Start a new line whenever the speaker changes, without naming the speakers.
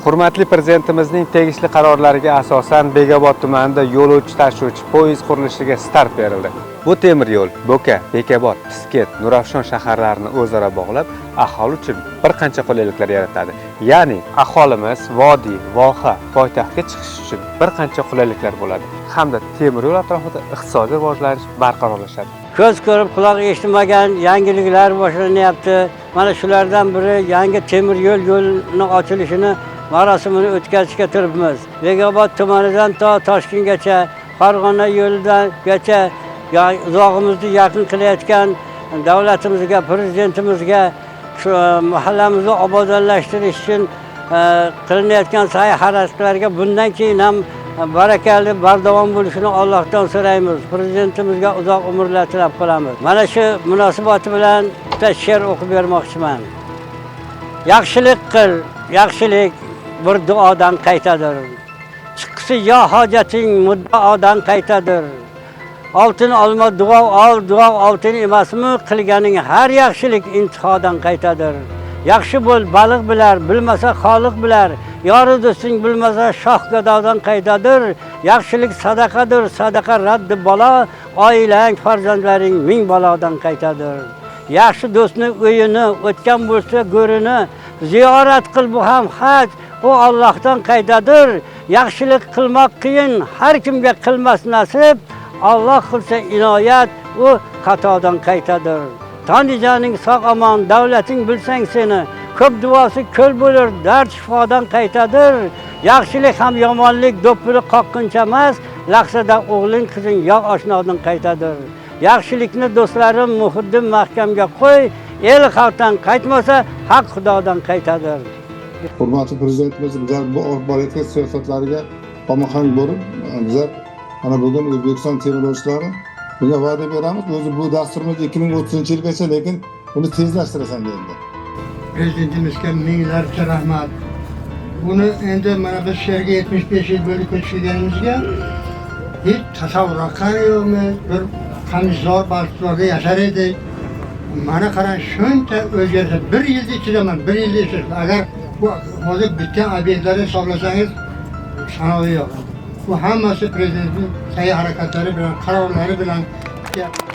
Hurmatli Prezidentimizning tegishli qarorlariga asosan Bekobod tumanida yo'lovchi tashuvchi poyezd qurilishiga start berildi. Bu temir yo'l Bo'ka, Bekobod, Piskent, Nurafshon shaharlarini o'zaro bog'lab, aholi uchun bir qancha qulayliklar yaratadi. Ya'ni aholimiz vodiy, voha, poytaxtga chiqish uchun bir qancha qulayliklar bo'ladi hamda temir yo'l atrofida iqtisodiy rivojlanish barqarorlashadi.
Ko'z ko'rib, quloq eshitmagan yangiliklar boshlanyapti. Mana shulardan biri yangi temir yo'l yo'lini ochilishini marosimini o'tkazishga turibmiz. Bekobod tumanidan to Toshkentgacha, Farg'ona yo'lidangacha uzog'imizni yaqin qilayotgan davlatimizga, prezidentimizga shu mahallamizni obodonlashtirish uchun qilinayotgan sa'y harakatlarga bundan keyin ham barakali bardavom bo'lishini Allohdan so'raymiz. Prezidentimizga uzoq umrlar tilab qolamiz. Mana shu munosabati bilan bitta she'r o'qib bermoqchiman. Yaxshilik qil, yaxshilik bir duodan qaytadir. Chiqsi yo hojating muddaodan qaytadir. Oltin olma, duo ol, duo oltin emasmi? Qilganing har yaxshilik intihodan qaytadir. Yaxshi bo'l, baliq bilar, bilmasa xoliq bilar. Yori do'sting bilmasa shoh gadodan qaytadir. Yaxshilik sadaqadir, sadaqa raddi balo, oilang, farzandlaring ming balodan qaytadir. Yaxshi do'stni uyini, o'tgan bo'lsa go'rini, ziyorat qil, bu ham haj, u Allohdan qaytadir. Yaxshilik qilmoq qiyin, har kimga qilmas nasib, Alloh qilsa inoyat, u xatodan qaytadir. Tanijaning sog' omon, davlating bilsang seni, ko'p duosi ko'l bo'lar, dard shifodan qaytadir. Yaxshilik ham yomonlik do'ppini qoqquncha emas, lahzada o'g'ling qizing yo oshnodan qaytadir. Yaxshilikni do'stlarim Muhiddin mahkamga qo'y, el xalqdan qaytmasa haq Xudodan qaytadir.
Hurmatli Prezidentimiz bizlar bu olib borayotgan siyosatlariga omohang bo'lib, bizlar mana bugun O'zbekiston temiryo'lchilari bunga va'da beramiz. O'zi bu dasturimiz 2030-yilgacha, lekin uni tezlashtirasan endi.
Prezidentimizga minglarcha rahmat. Buni endi mana biz shu yerga 75 yil bo'ldi ko'chib kelganimizga, hech tasavvur qilgan yo'qmiz. Bir qamishzor balchiqlarda yashar edik. Mana qarang, shuncha o'zgarish bir yilni ichida, mana bir yilni ichida agar bu hozir bitgan obyektlarni hisoblasangiz, sanog'i yo'q. Bu hammasi prezidentning sa'y harakatlari bilan, qarorlari bilan bityapti.